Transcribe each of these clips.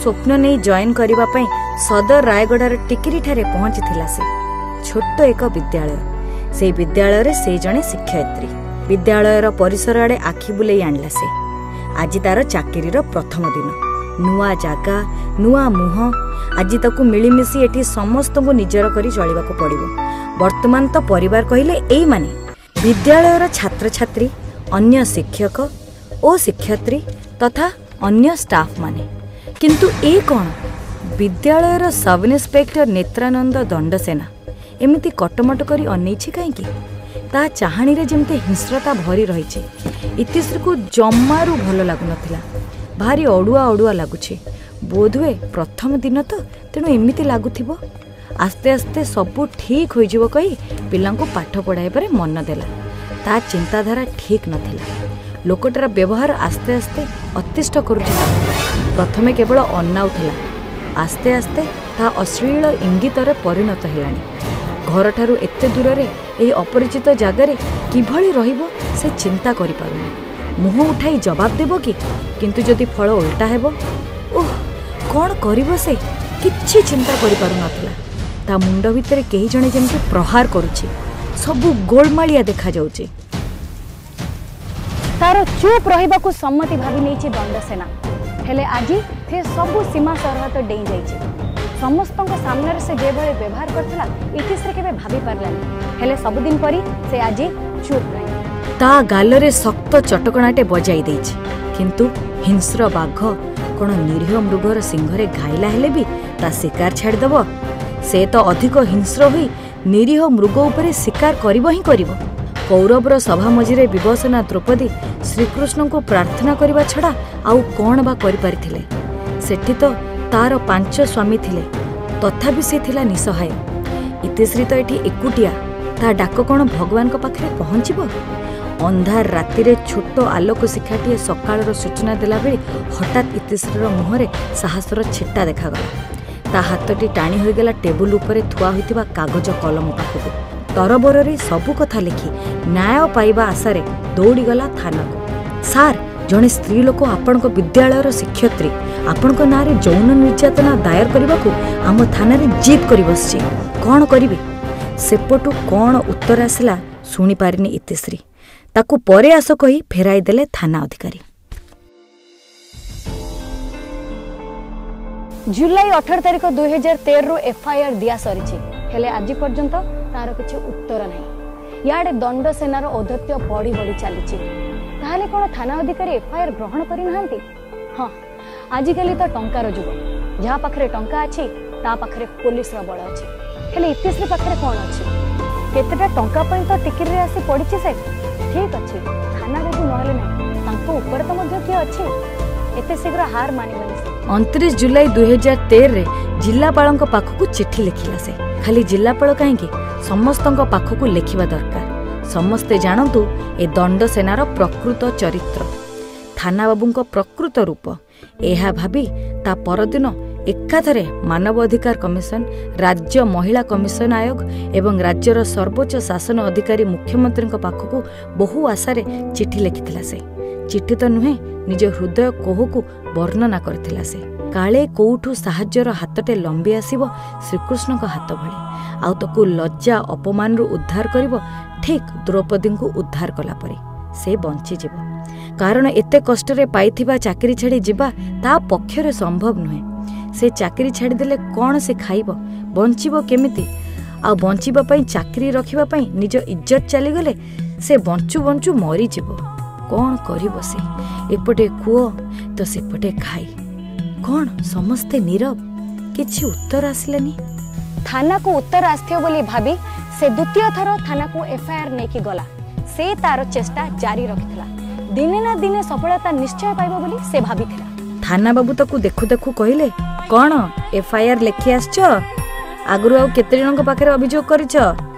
ସ୍ୱପ୍ନ ନେଇ ଜଏନ୍ କରିବା ପାଇଁ ସଦର ରାୟଗଡ଼ାର ଟିକିରିଠାରେ ପହଞ୍ଚିଥିଲା ସେ। ଛୋଟ ଏକ ବିଦ୍ୟାଳୟ, ସେଇ ବିଦ୍ୟାଳୟରେ ସେ ଜଣେ ଶିକ୍ଷୟିତ୍ରୀ। ବିଦ୍ୟାଳୟର ପରିସର ଆଡ଼େ ଆଖି ବୁଲେଇ ଆଣିଲା ସେ। ଆଜି ତାର ଚାକିରିର ପ୍ରଥମ ଦିନ। ନୂଆ ଜାଗା, ନୂଆ ମୁହଁ। ଆଜି ତାକୁ ମିଳିମିଶି ଏଠି ସମସ୍ତଙ୍କୁ ନିଜର କରି ଚଳିବାକୁ ପଡ଼ିବ। ବର୍ତ୍ତମାନ ତ ପରିବାର କହିଲେ ଏଇମାନେ, ବିଦ୍ୟାଳୟର ଛାତ୍ରଛାତ୍ରୀ, ଅନ୍ୟ ଶିକ୍ଷକ ଓ ଶିକ୍ଷୟିତ୍ରୀ ତଥା ଅନ୍ୟ ଷ୍ଟାଫ୍ମାନେ। କିନ୍ତୁ ଏ କ'ଣ? ବିଦ୍ୟାଳୟର ସବ୍ ଇନ୍ସପେକ୍ଟର ନେତ୍ରାନନ୍ଦ ଦଣ୍ଡସେନା ଏମିତି କଟମଟ କରି ଅନେଇଛି କାହିଁକି? ତା ଚାହାଣୀରେ ଯେମିତି ହିଂସ୍ରତା ଭରି ରହିଛି। ଇତିଶ୍ରୀକୁ ଜମାରୁ ଭଲ ଲାଗୁନଥିଲା। ଭାରି ଅଡ଼ୁଆ ଅଡ଼ୁଆ ଲାଗୁଛି। ବୋଧହୁଏ ପ୍ରଥମ ଦିନ ତ, ତେଣୁ ଏମିତି ଲାଗୁଥିବ। ଆସ୍ତେ ଆସ୍ତେ ସବୁ ଠିକ୍ ହୋଇଯିବ କହି ପିଲାଙ୍କୁ ପାଠ ପଢ଼ାଇବାରେ ମନ ଦେଲା। ତା ଚିନ୍ତାଧାରା ଠିକ୍ ନଥିଲା। ଲୋକଟାର ବ୍ୟବହାର ଆସ୍ତେ ଆସ୍ତେ ଅତିଷ୍ଠ କରୁଛି ତାକୁ। ପ୍ରଥମେ କେବଳ ଅନାଉଥିଲା, ଆସ୍ତେ ଆସ୍ତେ ତାହା ଅଶ୍ଳୀଳ ଇଙ୍ଗିତରେ ପରିଣତ ହେଲାଣି। ଘରଠାରୁ ଏତେ ଦୂରରେ ଏହି ଅପରିଚିତ ଜାଗାରେ କିଭଳି ରହିବ ସେ ଚିନ୍ତା କରିପାରୁନି। ମୁହଁ ଉଠାଇ ଜବାବ ଦେବ କି? କିନ୍ତୁ ଯଦି ଫଳ ଓଲଟା ହେବ? ଓଃ, କ'ଣ କରିବ ସେ କିଛି ଚିନ୍ତା କରିପାରୁନଥିଲା। ତା ମୁଣ୍ଡ ଭିତରେ କେହି ଜଣେ ଯେମିତି ପ୍ରହାର କରୁଛି। ସବୁ ଗୋଳମାଳିଆ ଦେଖାଯାଉଛି। ତାର ଚୁପ୍ ରହିବାକୁ ସମ୍ମତି ଭାବି ନେଇଛି ଦଣ୍ଡସେନା। ହେଲେ ଆଜି ସେ ସବୁ ସୀମା ସରହଦ ଡେଇଁ ଯାଇଛି। ସମସ୍ତଙ୍କ ସାମ୍ନାରେ ସେ ଯେଭଳି ବ୍ୟବହାର କରିଥିଲା, ଇତିଶ୍ରୀ କେବେ ଭାବି ପାରିଲାନି। ହେଲେ ସବୁଦିନ ପରି ସେ ଆଜି ଚୁପ୍ ନାହିଁ। ତା ଗାଲରେ ଶକ୍ତ ଚଟକଣାଟେ ବଜାଇ ଦେଇଛି। କିନ୍ତୁ ହିଂସ୍ର ବାଘ କ'ଣ ନିରୀହ ମୃଗର ସିଂହରେ ଘାଇଲା ହେଲେ ବି ତା ଶିକାର ଛାଡ଼ିଦେବ? ସେ ତ ଅଧିକ ହିଂସ୍ର ହୋଇ ନିରୀହ ମୃଗ ଉପରେ ଶିକାର କରିବ ହିଁ କରିବ। କୌରବର ସଭା ମଝିରେ ବିବସନା ଦ୍ରୌପଦୀ ଶ୍ରୀକୃଷ୍ଣଙ୍କୁ ପ୍ରାର୍ଥନା କରିବା ଛଡ଼ା ଆଉ କ'ଣ ବା କରିପାରିଥିଲେ? ସେଠି ତ ତାର 5 ସ୍ୱାମୀ ଥିଲେ, ତଥାପି ସେ ଥିଲା ନିଃସହାୟ। ଇତିଶ୍ରୀ ତ ଏଠି ଏକୁଟିଆ। ତା ଡାକ କ'ଣ ଭଗବାନଙ୍କ ପାଖରେ ପହଞ୍ଚିବ? ଅନ୍ଧାର ରାତିରେ ଛୋଟ ଆଲୋକ ଶିଖାଟିଏ ସକାଳର ସୂଚନା ଦେଲାବେଳେ ହଠାତ୍ ଇତିଶ୍ରୀର ମୁହଁରେ ସାହସର ଛିଟା ଦେଖାଗଲା। ତା ହାତଟି ଟାଣି ହୋଇଗଲା ଟେବୁଲ ଉପରେ ଥୁଆ ହୋଇଥିବା କାଗଜ କଲମ ପାଖକୁ। ତରବରରେ ସବୁ କଥା ଲେଖି ନ୍ୟାୟ ପାଇବା ଆଶାରେ ଦୌଡ଼ିଗଲା ଥାନାକୁ। ସାର୍, ଜଣେ ସ୍ତ୍ରୀ ଲୋକ, ଆପଣଙ୍କ ବିଦ୍ୟାଳୟର ଶିକ୍ଷୟିତ୍ରୀ, ଆପଣଙ୍କ ନାଁରେ ଯୌନ ନିର୍ଯାତନା ଦାୟର କରିବାକୁ ଆମ ଥାନାରେ ଜିଦ୍ କରି ବସିଛି। କ'ଣ କରିବି? ସେପଟୁ କ'ଣ ଉତ୍ତର ଆସିଲା ଶୁଣିପାରିନି ଇତିଶ୍ରୀ। ତାକୁ ପରେ ଆସ କହି ଫେରାଇ ଦେଲେ ଥାନା ଅଧିକାରୀ। ଜୁଲାଇ 18 ତାରିଖ 2013ରୁ ଏଫଆଇଆର ଦିଆ ସରିଛି, ହେଲେ ଆଜି ପର୍ଯ୍ୟନ୍ତ ତାର କିଛି ଉତ୍ତର ନାହିଁ। ଇଆଡ଼େ ଦଣ୍ଡସେନାର ଔଦ୍ଧତ୍ୟ ବଢ଼ି ବଢ଼ି ଚାଲିଛି। ତାହେଲେ କ'ଣ ଥାନା ଅଧିକାରୀ ଏଫଆଇଆର ଗ୍ରହଣ କରିନାହାନ୍ତି? ହଁ, ଆଜିକାଲି ତ ଟଙ୍କାର ଯୁଗ। ଯାହା ପାଖରେ ଟଙ୍କା ଅଛି ତା ପାଖରେ ପୋଲିସର ବଳ ଅଛି। ହେଲେ ଇତିଶ୍ରୀ ପାଖରେ କ'ଣ ଅଛି? କେତେଟା ଟଙ୍କା ପାଇଁ ତ ଟିକିରିରେ ଆସି ପଡ଼ିଛି ସେ। ଠିକ୍ ଅଛି, ଥାନା ବାବୁ ନହେଲେ ନାହିଁ, ତାଙ୍କ ଉପରେ ତ ମଧ୍ୟ କିଏ ଅଛି। ଏତେ ଶୀଘ୍ର ହାର ମାନିବନି ସେ। 29 ଜୁଲାଇ 2013ରେ ଜିଲ୍ଲାପାଳଙ୍କ ପାଖକୁ ଚିଠି ଲେଖିଲା ସେ। ଖାଲି ଜିଲ୍ଲାପାଳ କାହିଁକି, ସମସ୍ତଙ୍କ ପାଖକୁ ଲେଖିବା ଦରକାର। ସମସ୍ତେ ଜାଣନ୍ତୁ ଏ ଦଣ୍ଡସେନାର ପ୍ରକୃତ ଚରିତ୍ର, ଥାନାବାବୁଙ୍କ ପ୍ରକୃତ ରୂପ। ଏହା ଭାବି ତା ପରଦିନ ଏକାଥରେ ମାନବ ଅଧିକାର କମିଶନ, ରାଜ୍ୟ ମହିଳା କମିଶନ ଆୟୋଗ ଏବଂ ରାଜ୍ୟର ସର୍ବୋଚ୍ଚ ଶାସନ ଅଧିକାରୀ ମୁଖ୍ୟମନ୍ତ୍ରୀଙ୍କ ପାଖକୁ ବହୁ ଆଶାରେ ଚିଠି ଲେଖିଥିଲା ସେ। ଚିଠି ତ ନୁହେଁ, ନିଜ ହୃଦୟ କୋହକୁ ବର୍ଣ୍ଣନା କରିଥିଲା ସେ। କାଳେ କୋଉଠୁ ସାହାଯ୍ୟର ହାତଟେ ଲମ୍ବି ଆସିବ ଶ୍ରୀକୃଷ୍ଣଙ୍କ ହାତ ଭଳି, ଆଉ ତାକୁ ଲଜ୍ଜା ଅପମାନରୁ ଉଦ୍ଧାର କରିବ, ଠିକ୍ ଦ୍ରୌପଦୀଙ୍କୁ ଉଦ୍ଧାର କଲା ପରି। ସେ ବଞ୍ଚିଯିବ। କାରଣ ଏତେ କଷ୍ଟରେ ପାଇଥିବା ଚାକିରି ଛାଡ଼ି ଯିବା ତା ପକ୍ଷରେ ସମ୍ଭବ ନୁହେଁ। ସେ ଚାକିରି ଛାଡ଼ିଦେଲେ କ'ଣ ସେ ଖାଇବ, ବଞ୍ଚିବ କେମିତି? ଆଉ ବଞ୍ଚିବା ପାଇଁ, ଚାକିରି ରଖିବା ପାଇଁ ନିଜ ଇଜ୍ଜତ ଚାଲିଗଲେ ସେ ବଞ୍ଚୁ ବଞ୍ଚୁ ମରିଯିବ। କ'ଣ କରିବ ସେ? ଏପଟେ କୂଅ ତ ସେପଟେ ଖାଇ। କ'ଣ ସମସ୍ତେ ନୀରବ? କିଛି ଉତ୍ତର ଆସିଲାନି। ଥାନାକୁ ଉତ୍ତର ଆସିଥିବ ବୋଲି ଭାବି ସେ ଦ୍ୱିତୀୟ ଥର ଥାନାକୁ ଏଫଆଇଆର ନେଇକି ଗଲା। ସେ ତାର ଚେଷ୍ଟା ଜାରି ରଖିଥିଲା। ଦିନେ ନା ଦିନେ ସଫଳତା ନିଶ୍ଚୟ ପାଇବ ବୋଲି ସେ ଭାବିଥିଲା। ଥାନା ବାବୁ ତାକୁ ଦେଖୁ ଦେଖୁ କହିଲେ, କ'ଣ ଏଫଆଇଆର ଲେଖି ଆସିଛ? ଆଗରୁ ଆଉ କେତେ ଜଣଙ୍କ ପାଖରେ ଅଭିଯୋଗ କରିଛ?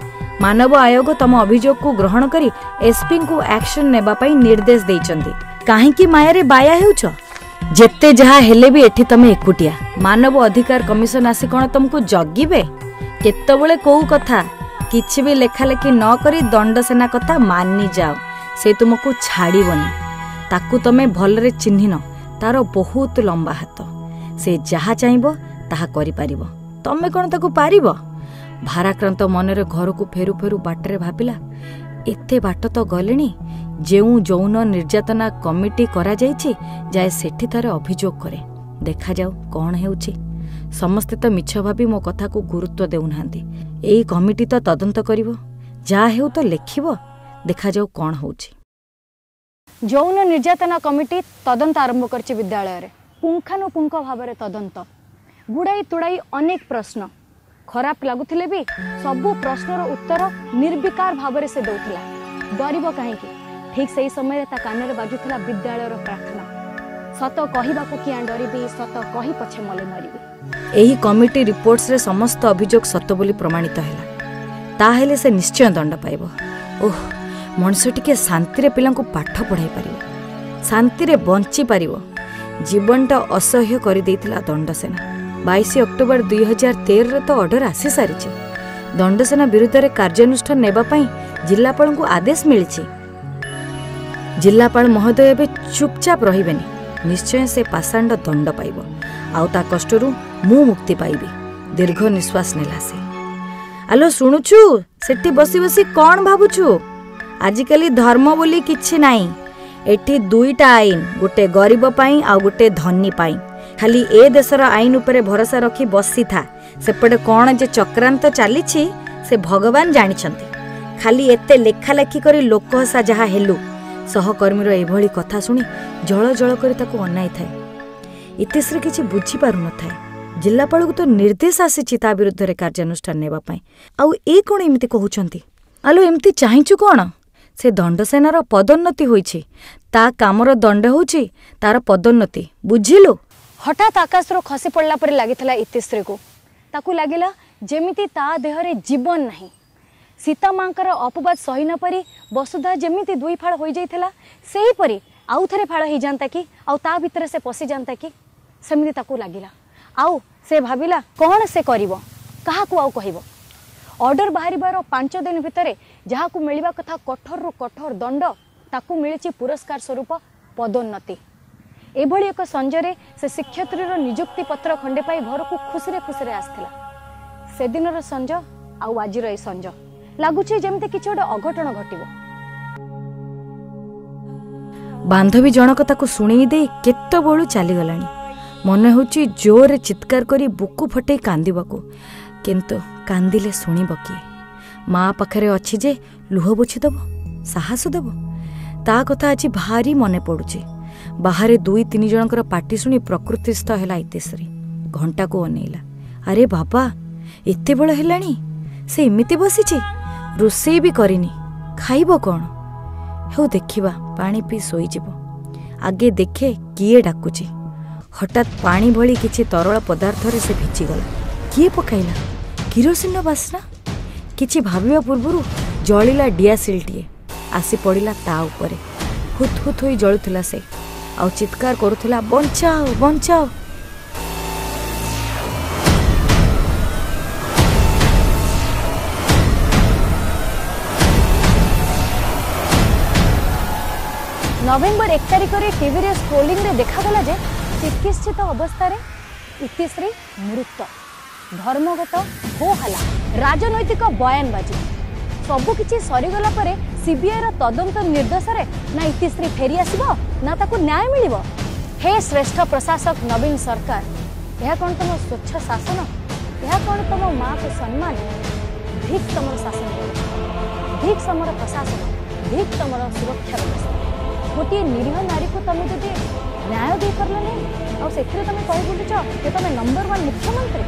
ମାନବ ଆୟୋଗ ତମ ଅଭିଯୋଗକୁ ଗ୍ରହଣ କରି ଏସ୍ପିଙ୍କୁ ଆକ୍ସନ ନେବା ପାଇଁ ନିର୍ଦ୍ଦେଶ ଦେଇଛନ୍ତି। କାହିଁକି ମାୟାରେ ବାୟା ହେଉଛ? ଯେତେ ଯାହା ହେଲେ ବି ଏଠି ତମେ ଏକୁଟିଆ। ମାନବ ଅଧିକାର କମିଶନ ଆସି କ'ଣ ତମକୁ ଜଗିବେ? କେତେବେଳେ କୋଉ କଥା କିଛି ବି ଲେଖାଲେଖି ନ କରି ଦଣ୍ଡସେନା କଥା ମାନିଯାଅ। ସେ ତୁମକୁ ଛାଡ଼ିବନି। ତାକୁ ତମେ ଭଲରେ ଚିହ୍ନିନ, ତାର ବହୁତ ଲମ୍ବା ହାତ। ସେ ଯାହା ଚାହିଁବ ତାହା କରିପାରିବ। ତମେ କ'ଣ ତାକୁ ପାରିବ? ଭାରାକ୍ରାନ୍ତ ମନରେ ଘରକୁ ଫେରୁ ଫେରୁ ବାଟରେ ଭାବିଲା, ଏତେ ବାଟ ତ ଗଲେଣି, ଯେଉଁ ଯୌନ ନିର୍ଯାତନା କମିଟି କରାଯାଇଛି ଯାଏ ସେଠି ଥରେ ଅଭିଯୋଗ କରେ, ଦେଖାଯାଉ କ'ଣ ହେଉଛି। ସମସ୍ତେ ତ ମିଛ ଭାବି ମୋ କଥାକୁ ଗୁରୁତ୍ୱ ଦେଉନାହାନ୍ତି। ଏଇ କମିଟି ତ ତଦନ୍ତ କରିବ, ଯାହା ହେଉ ତ ଲେଖିବ, ଦେଖାଯାଉ କ'ଣ ହେଉଛି। ଯୌନ ନିର୍ଯାତନା କମିଟି ତଦନ୍ତ ଆରମ୍ଭ କରିଛି ବିଦ୍ୟାଳୟରେ। ପୁଙ୍ଖାନୁପୁଙ୍ଖ ଭାବରେ ତଦନ୍ତ, ଗୁଡ଼ାଇ ତୁଡ଼ାଇ ଅନେକ ପ୍ରଶ୍ନ। ଖରାପ ଲାଗୁଥିଲେ ବି ସବୁ ପ୍ରଶ୍ନର ଉତ୍ତର ନିର୍ବିକାର ଭାବରେ ସେ ଦେଉଥିଲା। ଡରିବ କାହିଁକି? ଠିକ୍ ସେହି ସମୟରେ ତା କାନରେ ବାଜୁଥିଲା ବିଦ୍ୟାଳୟର ପ୍ରାର୍ଥନା, ସତ କହିବାକୁ କିଆଁ ଡରିବି, ସତ କହି ପଛେ ମଲେ ମରିବି। ଏହି କମିଟି ରିପୋର୍ଟସରେ ସମସ୍ତ ଅଭିଯୋଗ ସତ ବୋଲି ପ୍ରମାଣିତ ହେଲା, ତାହେଲେ ସେ ନିଶ୍ଚୟ ଦଣ୍ଡ ପାଇବ। ଓହ, ମଣିଷ ଟିକେ ଶାନ୍ତିରେ ପିଲାଙ୍କୁ ପାଠ ପଢ଼ାଇ ପାରିବ, ଶାନ୍ତିରେ ବଞ୍ଚିପାରିବ। ଜୀବନଟା ଅସହ୍ୟ କରିଦେଇଥିଲା ଦଣ୍ଡସେନା। 22 ଅକ୍ଟୋବର 2013ରେ ତ ଅର୍ଡର ଆସିସାରିଛି। ଦଣ୍ଡସେନା ବିରୁଦ୍ଧରେ କାର୍ଯ୍ୟାନୁଷ୍ଠାନ ନେବା ପାଇଁ ଜିଲ୍ଲାପାଳଙ୍କୁ ଆଦେଶ ମିଳିଛି। ଜିଲ୍ଲାପାଳ ମହୋଦୟ ଏବେ ଚୁପଚାପ ରହିବେନି, ନିଶ୍ଚୟ ସେ ପାଷାଣ୍ଡ ଦଣ୍ଡ ପାଇବ, ଆଉ ତା କଷ୍ଟରୁ ମୁଁ ମୁକ୍ତି ପାଇବି। ଦୀର୍ଘ ନିଶ୍ୱାସ ନେଲା ସେ। ଆଲୋ ଶୁଣୁଛୁ, ସେଠି ବସି ବସି କ'ଣ ଭାବୁଛୁ? ଆଜିକାଲି ଧର୍ମ ବୋଲି କିଛି ନାହିଁ। ଏଠି ଦୁଇଟା ଆଇନ, ଗୋଟେ ଗରିବ ପାଇଁ ଆଉ ଗୋଟେ ଧନୀ ପାଇଁ। ଖାଲି ଏ ଦେଶର ଆଇନ ଉପରେ ଭରସା ରଖି ବସିଥା। ସେପଟେ କ'ଣ ଯେ ଚକ୍ରାନ୍ତ ଚାଲିଛି ସେ ଭଗବାନ ଜାଣିଛନ୍ତି। ଖାଲି ଏତେ ଲେଖାଲେଖି କରି ଲୋକହସା ଯାହା ହେଲୁ। ସହକର୍ମୀର ଏଭଳି କଥା ଶୁଣି ଜଳ ଜଳ କରି ତାକୁ ଅନାଇଥାଏ। ଇତିଶ୍ରୀ କିଛି ବୁଝିପାରୁନଥାଏ। ଜିଲ୍ଲାପାଳକୁ ତ ନିର୍ଦ୍ଦେଶ ଆସିଛି ତା ବିରୁଦ୍ଧରେ କାର୍ଯ୍ୟାନୁଷ୍ଠାନ ନେବା ପାଇଁ, ଆଉ ଏ କ'ଣ ଏମିତି କହୁଛନ୍ତି? ଆଲୋ ଏମିତି ଚାହିଁଛୁ କ'ଣ? ସେ ଦଣ୍ଡସେନାର ପଦୋନ୍ନତି ହୋଇଛି, ତା କାମର ଦଣ୍ଡ ହେଉଛି ତାର ପଦୋନ୍ନତି, ବୁଝିଲୁ? ହଠାତ୍ ଆକାଶରୁ ଖସି ପଡ଼ିଲା ପରି ଲାଗିଥିଲା ଇତିଶ୍ରୀକୁ। ତାକୁ ଲାଗିଲା ଯେମିତି ତା ଦେହରେ ଜୀବନ ନାହିଁ। ସୀତା ମାଙ୍କର ଅପବାଦ ସହି ନପାରି ବସୁଧା ଯେମିତି ଦୁଇ ଫାଳ ହୋଇଯାଇଥିଲା, ସେହିପରି ଆଉ ଥରେ ଫାଳ ହେଇଯାନ୍ତା କି, ଆଉ ତା ଭିତରେ ସେ ପଶିଯାନ୍ତା କି, ସେମିତି ତାକୁ ଲାଗିଲା। ଆଉ ସେ ଭାବିଲା କ'ଣ ସେ କରିବ, କାହାକୁ ଆଉ କହିବ? ଅର୍ଡର ବାହାରିବାର 5 ଦିନ ଭିତରେ ଯାହାକୁ ମିଳିବା କଥା କଠୋରରୁ କଠୋର ଦଣ୍ଡ, ତାକୁ ମିଳିଛି ପୁରସ୍କାର ସ୍ୱରୂପ ପଦୋନ୍ନତି। ଏଭଳି ଏକ ସଞ୍ଜରେ ସେ ଶିକ୍ଷୟିତ୍ରୀର ନିଯୁକ୍ତି ପତ୍ର ଖଣ୍ଡେ ପାଇ ଘରକୁ ଖୁସିରେ ଖୁସିରେ ଆସିଥିଲା। ସେଦିନର ସଞ୍ଜ ଆଉ ଆଜିର ଏ ସଞ୍ଜ ଲାଗୁଛି ଯେମିତି କିଛି ଗୋଟେ ଅଘଟଣ ଘଟିବ। ବାନ୍ଧବୀ ଜଣକ ତାକୁ ଶୁଣେଇ ଦେଇ କେତେବେଳୁ ଚାଲିଗଲାଣି। ମନେ ହେଉଛି ଜୋରରେ ଚିତ୍କାର କରି ବୁକୁ ଫଟେଇ କାନ୍ଦିବାକୁ, କିନ୍ତୁ କାନ୍ଦିଲେ ଶୁଣିବ କିଏ? ମା ପାଖରେ ଅଛି ଯେ ଲୁହ ପୋଛିଦେବ, ସାହସ ଦେବ। ତା କଥା ଆଜି ଭାରି ମନେ ପଡ଼ୁଛି। ବାହାରେ 2-3 ଜଣଙ୍କର ପାଟି ଶୁଣି ପ୍ରକୃତିସ୍ଥ ହେଲା ଇତିଶ୍ରୀ। ଘଣ୍ଟାକୁ ଅନେଇଲା। ଆରେ ବାବା, ଏତେବେଳ ହେଲାଣି, ସେ ଏମିତି ବସିଛି, ରୋଷେଇ ବି କରିନି, ଖାଇବ କ'ଣ? ହେଉ ଦେଖିବା, ପାଣି ପିଇ ଶୋଇଯିବ। ଆଗେ ଦେଖେ କିଏ ଡାକୁଛି। ହଠାତ୍ ପାଣି ଭଳି କିଛି ତରଳ ପଦାର୍ଥରେ ସେ ଭିଜିଗଲା। କିଏ ପକାଇଲା? କିରୋସିନର ବାସ୍ନା। କିଛି ଭାବିବା ପୂର୍ବରୁ ଜଳିଲା ଡିଆସିଲଟିଏ ଆସି ପଡ଼ିଲା ତା ଉପରେ। ହୁତ୍ ହୁତ୍ ହୋଇ ଜଳୁଥିଲା ସେ, ଆଉ ଚିତ୍କାର କରୁଥିଲା, ବଞ୍ଚାଅ ବଞ୍ଚାଅ। ନଭେମ୍ବର 1 ତାରିଖରେ ଟିଭିରେ ସ୍କ୍ରୋଲିଂରେ ଦେଖାଗଲା ଯେ ଚିକିତ୍ସିତ ଅବସ୍ଥାରେ ଇତିଶ୍ରୀ ମୃତ। ଧର୍ମଗତ ହୋ ହାଲା, ରାଜନୈତିକ ବୟାନବାଜି, ସବୁକିଛି ସରିଗଲା ପରେ ସିବିଆଇର ତଦନ୍ତ ନିର୍ଦ୍ଦେଶରେ ନା ଇତିଶ୍ରୀ ଫେରିଆସିବ ନା ତାକୁ ନ୍ୟାୟ ମିଳିବ। ହେ ଶ୍ରେଷ୍ଠ ପ୍ରଶାସକ ନବୀନ ସରକାର, ଏହା କ'ଣ ତମ ସ୍ୱଚ୍ଛ ଶାସନ? ଏହା କ'ଣ ତମ ମାଆକୁ ସମ୍ମାନ? ଧିକ୍ ତମର ଶାସନ ବ୍ୟବସ୍ଥା, ଧିକ୍ ତମର ପ୍ରଶାସନ, ଧିକ୍ ତମର ସୁରକ୍ଷା ବ୍ୟବସ୍ଥା। ଗୋଟିଏ ନିରୀହ ନାରୀକୁ ତମେ ଯଦି ନ୍ୟାୟ ଦେଇପାରିଲ ନାହିଁ, ଆଉ ସେଥିରେ ତମେ କହି ବୁଲୁଛ ଯେ ତମେ ନମ୍ବର 1 ମୁଖ୍ୟମନ୍ତ୍ରୀ।